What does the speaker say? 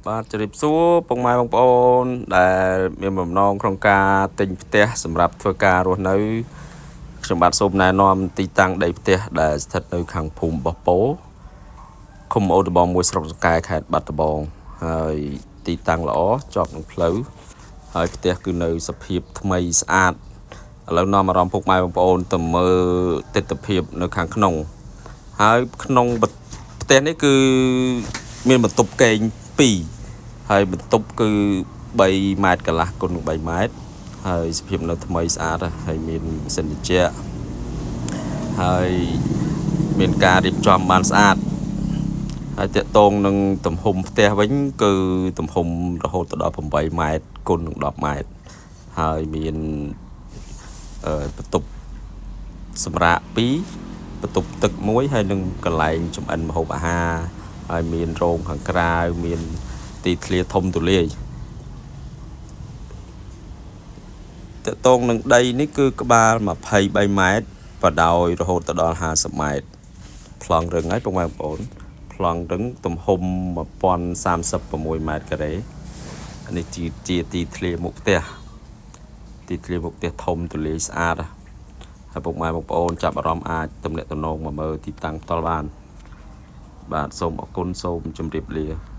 បាទជម្រាបសួរពុកម៉ែបងប្អូនដែលមានបំណងក្នុងការទិញផ្ទះសម្រាប់ធ្វើការរស់នៅខ្ញុំបាទសូមណែនាំទីតាំងដីផ្ទះដែលស្ថិតនៅខាងភូមិបោះពោឃុំអូរដំបងមួយស្រុកសង្កែខេត្តបាត់ដំបងហើយទីតាំងល្អជាប់នឹងផ្លូវហើយផ្ទះគឺនៅសភាពថ្មីស្អាតឥឡូវនាំអារម្មណ៍ពុកម៉ែបងប្អូនទៅមើលទិដ្ឋភាពនៅខាងក្នុងហើយក្នុងផ្ទះនេះគឺមានបន្ទប់គេង2ហើយបន្ទប់គឺ3ម៉ែត្រកន្លះគុណនឹង3ម៉ែត្រហើយសភាពនៅថ្មីស្អាតហើយមានម៉ាស៊ីនត្រជាក់ហើយមានការរៀបចំបានស្អាតហើយតកតងនឹងទំហំផ្ទះវិញគឺទំហំរហូតទៅដល់8ម៉ែត្រគុណនឹង10ម៉ែត្រហើយមានបន្ទប់សម្រាក2បន្ទប់ទឹកមួយហើយនឹងកន្លែងចម្អិនម្ហូបអាហារហើយមានរោងខាងក្រៅមានទីធ្លាធំទូលាយតកតងនឹងដីនេះគឺក្បាល23ម៉ែត្របដោយរហូតទៅដល់50ម៉ែត្រប្លង់រឹងហើយពុកម៉ែបងប្អូនប្លង់រឹងទំហំ1036ម៉ែត្រការ៉េនេះជាទីធ្លាមុខផ្ទះទីធ្លាមុខផ្ទះធំទូលាយស្អាតហើយពុកម៉ែបងប្អូនចាប់អារម្មណ៍អាចទំនាក់ទំនងមកមើលទីតាំងផ្ទាល់បានបាទសូមអរគុណសូមជម្រាបលា។